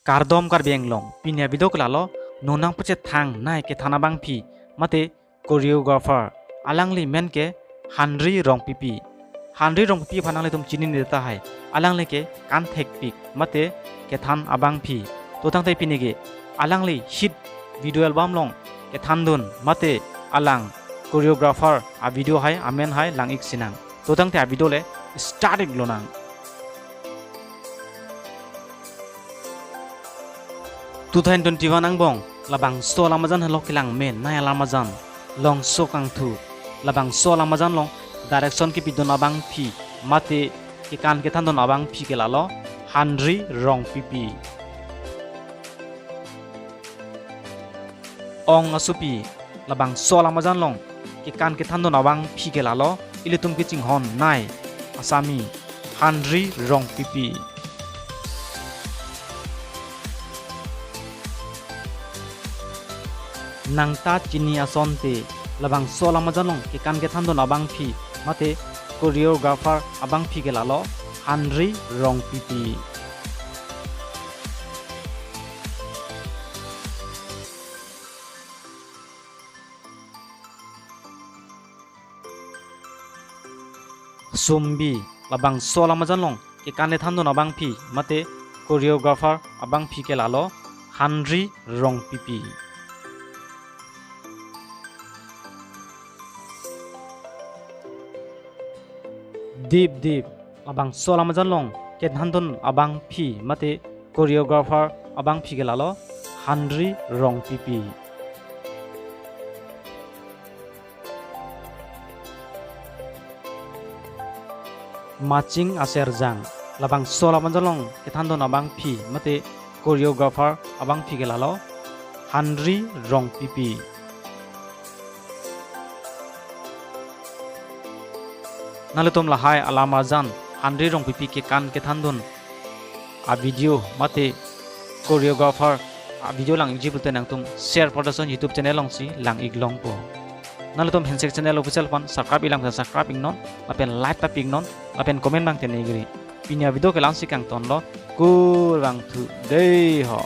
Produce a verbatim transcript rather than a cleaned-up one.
Kardom Karbi Anglong, pini a-video ke lalo, non nangpachethang nai kethan abangpi, mate choreographer, alangli men ke Henry Rongpipi. Henry Rongpipi aphan nanglitum chinine tahai, alangli ke kan thekpik, mate kethan abangpi. To tangte pini ke, alangli hit video album along kethandun, mate alang choreographer a-video hai, amen hai lang-ik sinang. To tangte a-video le start-ik lonang. Two thousand twenty-one angbong, labangso alam ajan henlo kelang menei alam ajan, Longso Kangthu. Labangso alam ajan along direction kepidun abangpi, mate kekan kethandun abangpi ke lalo, Henry Rongpipi. Ong Asopi, labangso alam ajan along kekan kethandun abangpi ke lalo, ilitum kachinghon nai asami, Henry Rongpipi. Nangta Chini Asonte, labangso alam ajan along kekan kethandun abangpi, mate choreographer abangpi ke lalo, Henry Rongpipi. Sumbi, labangso alam ajan along kekan kethandun abangpi, mate choreographer abangpi ke lalo, Henry Rongpipi. Dip Dip, labangso alam ajan along kethandun abangpi, mate choreographer abangpi ke lalo, Henry Rongpipi. Maching Aserjang, labangso alam ajan along kethandun abangpi, mate choreographer abangpi ke lalo, Henry Rongpipi. Nanglitum lahai alam ajan, Henry Rongpipi kekan kethandun a-video, mate choreographer a-video lang-ikji pulote nangtum Share Production YouTube channel alongsi lang-ik longpo. Nanglitum Handshake Channel Official aphan subscribe-ik lang, subscribe-iknon, lapen like ta pi-iknon, lapen comment abang tengne-ikri. Pini a-video ke la-ansi kangtonlo, kurvangthu dei ho.